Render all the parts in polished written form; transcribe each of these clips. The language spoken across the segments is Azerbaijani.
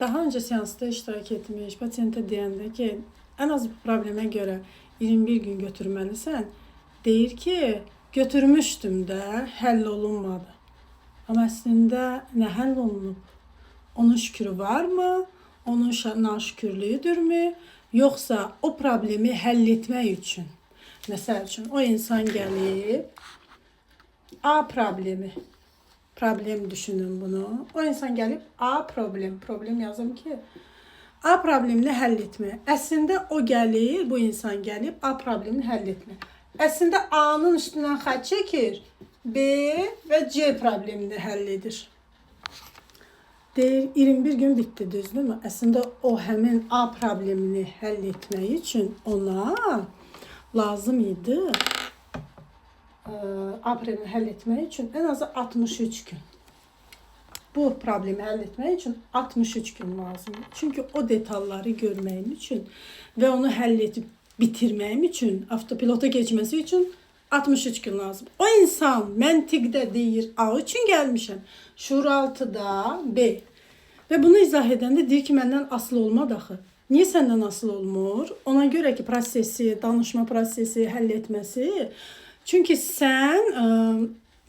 Daha öncə seansda iştirak etmiş pasientə deyəndə ki, ən az bu problemə görə 21 gün götürməlisən, deyir ki, götürmüşdüm də, həll olunmadı. Amma əslində nə həll olunub? Onun şükrü varmı? Onun naşükürlüyüdürmü? Yoxsa o problemi həll etmək üçün? Məsəl üçün, o insan gəlib A problemi, problem düşünün bunu. O insan gəlib A problem, problem yazım ki, A problemini həll etmək. Əslində o gəlir, bu insan gəlib A problemini həll etmək. Əslində A-nın üstündən xətt çəkir, B və C problemini həll edir. Deyir, 21 gün bitdi, düzdürmü? Əslində o həmin A problemini həll etmək üçün ona lazım idi A problemini həll etmək üçün ən azı 63 gün. Bu problemi həll etmək üçün 63 gün lazımdır. Çünki o detalları görməyim üçün və onu həll edib bitirməyim üçün, avtopilota keçməsi üçün 63 gün lazım. O insan məntiqdə deyir A üçün gəlmişəm, şuuraltıda B. Və bunu izah edəndə deyir ki, məndən asılı olmadı axı. Niyə səndən asılı olmur? Ona görə ki, prosesi, danışma prosesi, həll etməsi. Çünki sən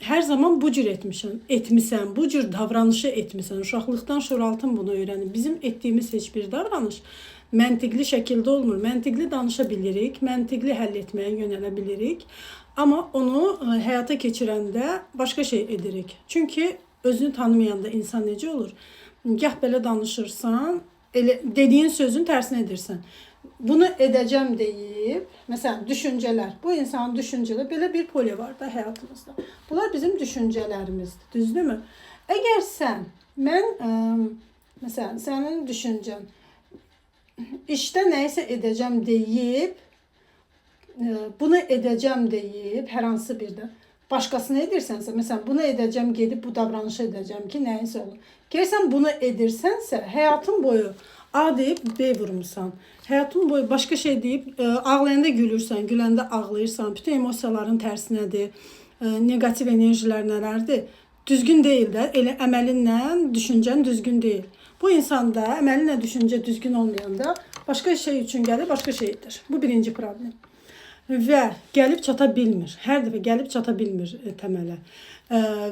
hər zaman bu cür etmisən, bu cür davranışı etmisən. Uşaqlıqdan şuuraltın bunu öyrənib. Bizim etdiyimiz heç bir davranış məntiqli şəkildə olmur. Məntiqli danışa bilirik, məntiqli həll etməyə yönələ bilirik. Amma onu həyata keçirəndə başqa şey edirik. Çünki özünü tanımayanda insan necə olur? Gah belə danışırsan, elə dediyin sözün tərsinə edirsən. Bunu edəcəm deyib, məsələn, düşüncələr. Bu insanın düşüncələri, belə bir pole var da həyatımızda. Bunlar bizim düşüncələrimizdir, düzdürmü? Əgər sən, mən, məsələn, sənin düşüncən işdə nəyisə edəcəm deyib, bunu edəcəm deyib, hər hansı bir də başqasını edirsənsə, məsələn, bunu edəcəm, gedib bu davranışı edəcəm ki, nəyisə olur. Gəlirsən bunu edirsənsə, həyatın boyu A deyib B vurmusan. Həyatın boyu başqa şey deyib, ağlayanda gülürsən, güləndə ağlayırsan, bütün emosiyaların tərsinədir, neqativ enerjilər nələrdir? Düzgün deyil də, elə əməlinlə düşüncən düzgün deyil. Bu insanda əməlinlə düşüncə düzgün olmayanda başqa şey üçün gəlir, başqa şey edir. Bu birinci problem. Və gəlib çata bilmir. Hər dəfə gəlib çata bilmir təmələ.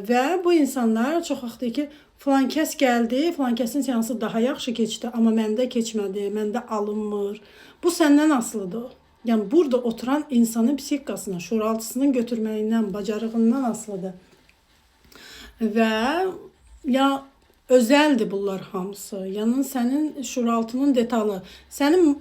Və bu insanlar çox vaxt deyir ki, filan kəs gəldi, filan kəsin seansı daha yaxşı keçdi, amma məndə keçmədi, məndə alınmır. Bu səndən asılıdır. Yəni burada oturan insanın psixikasına, şuuraltısının götürməyindən, bacarığından asılıdır. Və ya özəldir bunlar hamısı. Yəni sənin şuuraltının detalı. Sənin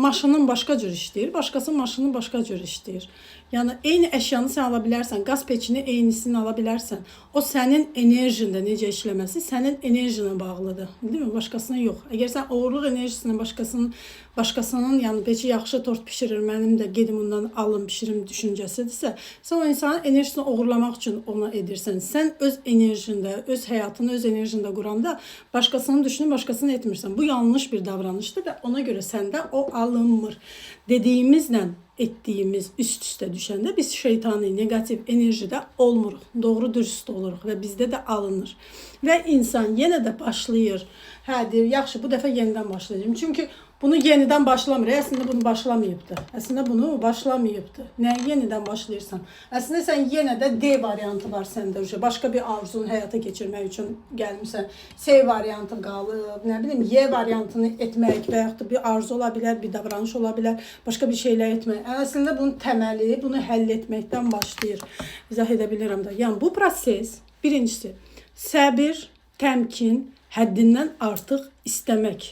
maşının başqa cür işləyir, başqasının maşını başqa cür işləyir. Yəni eyni əşyanı sən ala bilərsən, qaz peçini eynisini ala bilərsən. O sənin enerjində necə işləməsi sənin enerjinə bağlıdır. Değil mi? Başqasına yox. Əgər sən oğurluq enerjisini başqasının, yəni peçi yaxşı tort bişirir, mənim də gedim ondan alım, bişirim düşüncəsidirsə, sən o insanın enerjisini oğurlamaq üçün onu edirsən. Sən öz enerjində, öz həyatını öz enerjində quranda başqasını düşünüb başqasını etmirsən. Bu yanlış bir davranışdır və ona görə səndə o alınmır. Dediyimizlə etdiyimiz üst-üstə düşəndə biz şeytani, neqativ enerjidə olmuruq. Doğru dürüst oluruq və bizdə də alınır. Və insan yenə də başlayır. Hə, deyir, yaxşı, bu dəfə yenidən başlayacağım. Çünki bunu yenidən başlamır. Əslində bunu başlamayıbdı. Əslində bunu başlamayıbdı. Nəyi yenidən başlayırsan? Əslində sən yenə də D variantı var səndə. Başqa bir arzunu həyata keçirmək üçün gəlmisən. C variantı qalıb, nə bilim, Y variantını etmək və yaxud da bir arzu ola bilər, bir davranış ola bilər, başqa bir şeylər etmək. Əslində bunun təməli bunu həll etməkdən başlayır. İzah edə bilirəm də. Yəni bu proses birincisi səbir, təmkin, həddindən artıq istəmək.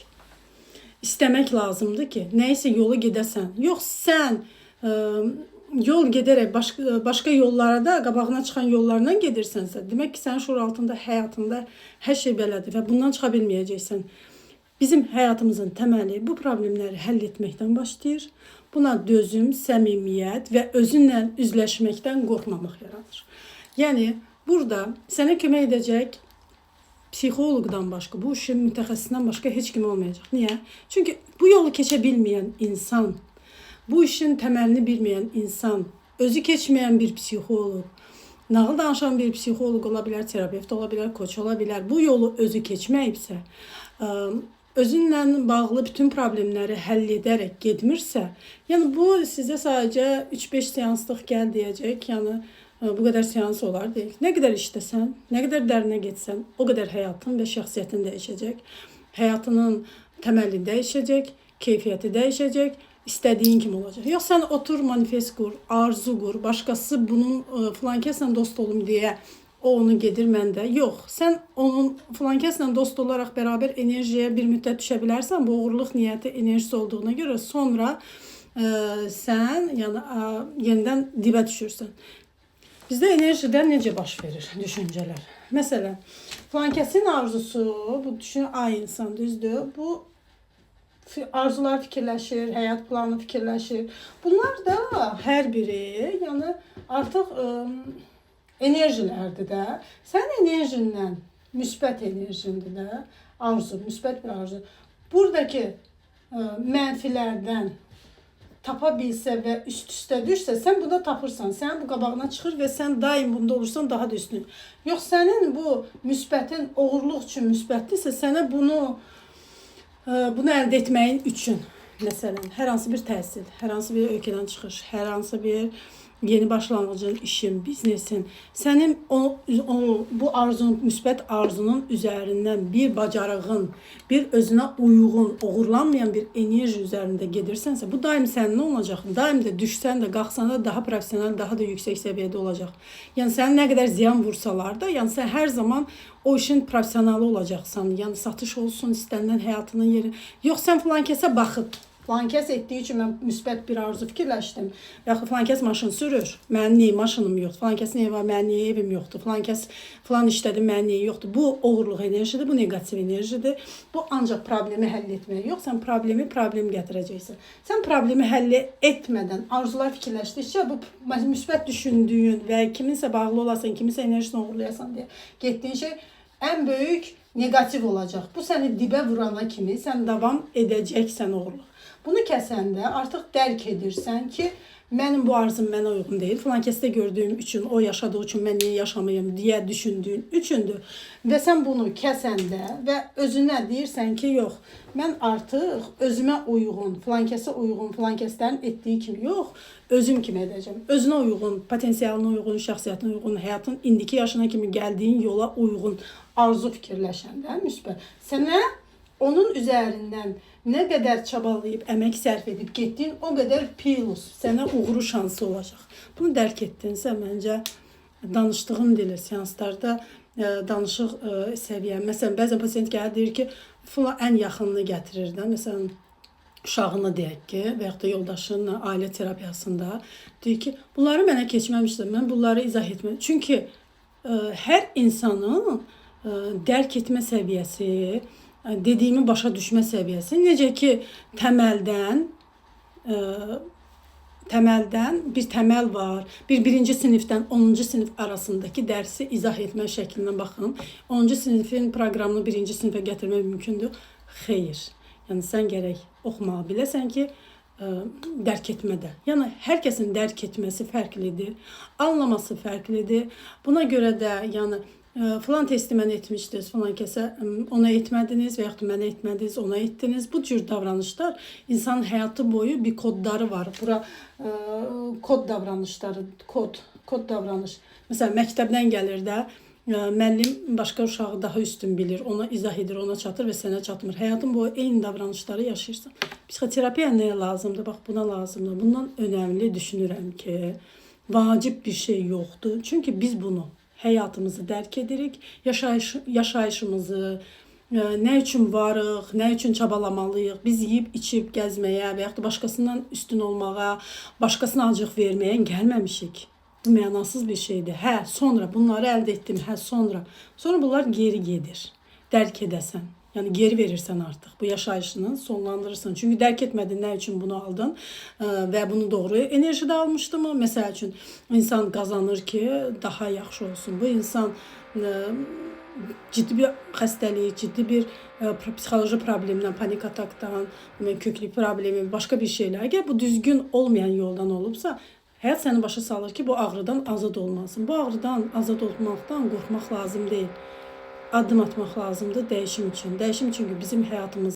İstəmək lazımdır ki, nəyisə yolu gedəsən. Yox, sən yol gedərək başqa yollara da, qabağına çıxan yollarla gedirsənsə, demək ki, sənin şuuraltında, həyatında hər şey belədir və bundan çıxa bilməyəcəksən. Bizim həyatımızın təməli bu problemləri həll etməkdən başlayır. Buna dözüm, səmimiyyət və özünlə üzləşməkdən qorxmamaq yaranır. Yəni, burada sənə kömək edəcək psixoloqdan başqa, bu işin mütəxəssisindən başqa heç kim olmayacaq. Niyə? Çünki bu yolu keçə bilməyən insan, bu işin təməlini bilməyən insan, özü keçməyən bir psixoloq, nağıl danışan bir psixoloq ola bilər, terapevt ola bilər, koç ola bilər. Bu yolu özü keçməyibsə, özünlə bağlı bütün problemləri həll edərək getmirsə, yəni bu sizə sadəcə 3-5 seanslıq gəl deyəcək, yəni bu qədər seans olar deyək. Nə qədər işləsən, nə qədər dərinə getsən, o qədər həyatın və şəxsiyyətin dəyişəcək. Həyatının təməli dəyişəcək, keyfiyyəti dəyişəcək, istədiyin kimi olacaq. Yox, sən otur, manifest qur, arzu qur, başqası bunun filan kəslə dost olum deyə o onu gedir, mən də. Yox, sən onun filan kəslə dost olaraq bərabər enerjiyə bir müddət düşə bilərsən. Bu oğurluq niyyəti enerjisi olduğuna görə sonra sən yəni yenidən dibə düşürsən. Bizdə enerjidə necə baş verir düşüncələr? Məsələn, filan kəsin arzusu, bu düşün ay insan düzdür. Bu arzular fikirləşir, həyat planı fikirləşir. Bunlar da hər biri, yəni artıq enerjilərdir də. Sənin enerjindən, müsbət enerjindir də, arzu, müsbət bir arzu. Buradakı mənfilərdən tapa bilsə və üst-üstə düşsə, sən buna tapırsan, sənin bu qabağına çıxır və sən daim bunda olursan daha da üstün. Yox, sənin bu müsbətin oğurluq üçün müsbətdirsə, sənə bunu əldə etməyin üçün, məsələn, hər hansı bir təhsil, hər hansı bir ölkədən çıxış, hər hansı bir yeni başlanğıcın, işin, biznesin, sənin bu arzunun, müsbət arzunun üzərindən bir bacarığın, bir özünə uyğun, oğurlanmayan bir enerji üzərində gedirsənsə, bu daim səninlə olacaq. Daim də düşsən də, qalxsan da daha professional, daha da yüksək səviyyədə olacaq. Yəni sənə nə qədər ziyan vursalar da, yəni sən hər zaman o işin professionalı olacaqsan. Yəni satış olsun, istənilən həyatının yeri. Yox, sən filan kəsə baxıb, filan kəs etdiyi üçün mən müsbət bir arzu fikirləşdim. Yaxud filan kəs maşın sürür, mənim niyə maşınım yoxdur? Filan kəs niyə var, mənim niyə evim yoxdur? Filan kəs filan işlədi, mənim niyə yoxdur? Bu oğurluq enerjidir, bu neqativ enerjidir. Bu ancaq problemi həll etməyə yox, sən problemi problem gətirəcəksən. Sən problemi həll etmədən arzular fikirləşdikcə bu müsbət düşündüyün və kiminsə bağlı olasan, kiminsə enerjisini oğurlayasan deyə getdiyin şey ən böyük neqativ olacaq. Bu səni dibə vurana kimi sən davam edəcəksən oğurluq. Bunu kəsəndə artıq dərk edirsən ki, mənim bu arzum mənə uyğun deyil. Filan kəsdə gördüyüm üçün, o yaşadığı üçün mən niyə yaşamayım deyə düşündüyün üçündür. Və sən bunu kəsəndə və özünə deyirsən ki, yox, mən artıq özümə uyğun, filan kəsə uyğun, filan kəslərin etdiyi kimi yox, özüm kimi edəcəm. Özünə uyğun, potensialına uyğun, şəxsiyyətinə uyğun, həyatın indiki yaşına kimi gəldiyin yola uyğun arzu fikirləşəndə müsbət. Sənə onun üzərindən nə qədər çabalayıb, əmək sərf edib getdiyin, o qədər plus sənə uğuru şansı olacaq. Bunu dərk etdinsə, məncə danışdığım dili seanslarda danışıq səviyyə. Məsələn, bəzən pasiyent gəlir, deyir ki, filan ən yaxınını gətirir də. Məsələn, uşağını deyək ki, və yaxud da yoldaşının ailə terapiyasında deyir ki, bunları mənə keçməmişdir, mən bunları izah etməm. Çünki hər insanın dərk etmə səviyyəsi, dediyimi başa düşmə səviyyəsi necə ki təməldən bir təməl var. Bir birinci sinifdən 10-cu sinif arasındakı dərsi izah etmə şəklinə baxın. 10-cu sinifin proqramını birinci sinifə gətirmək mümkündür? Xeyr. Yəni sən gərək oxumağı biləsən ki, dərk etmədə. Yəni hər kəsin dərk etməsi fərqlidir, anlaması fərqlidir. Buna görə də yəni filan testi mənə etmişdiniz, filan kəsə ona etmədiniz və yaxud da mənə etmədiniz, ona etdiniz. Bu cür davranışlar insanın həyatı boyu bir kodları var. Bura kod davranışları, kod davranış. Məsələn, məktəbdən gəlir də, müəllim başqa uşağı daha üstün bilir, ona izah edir, ona çatır və sənə çatmır. Həyatın boyu eyni davranışları yaşayırsan. Psixoterapiya nəyə lazımdır? Bax, buna lazımdır. Bundan önəmli düşünürəm ki, vacib bir şey yoxdur. Çünki biz bunu həyatımızı dərk edirik, yaşayışımızı, nə üçün varıq, nə üçün çabalamalıyıq. Biz yeyib, içib, gəzməyə və yaxud da başqasından üstün olmağa, başqasına acıq verməyə gəlməmişik. Bu mənasız bir şeydir. Hə, sonra bunları əldə etdim, hə, sonra. Sonra bunlar geri gedir. Dərk edəsən. Yəni geri verirsən artıq. Bu yaşayışını sonlandırırsan. Çünki dərk etmədin nə üçün bunu aldın və bunu doğru enerjidə almışdı mı? Məsəl üçün, insan qazanır ki, daha yaxşı olsun. Bu insan ciddi bir xəstəlik, ciddi bir psixoloji problemdən, panik atakdan, köklü problemi, başqa bir şeylər. Əgər bu düzgün olmayan yoldan olubsa, həyat səni başa salır ki, bu ağrıdan azad olmalısın. Bu ağrıdan azad olmaqdan qorxmaq lazım deyil. Addım atmaq lazımdır dəyişim üçün. Dəyişim çünki bizim həyatımız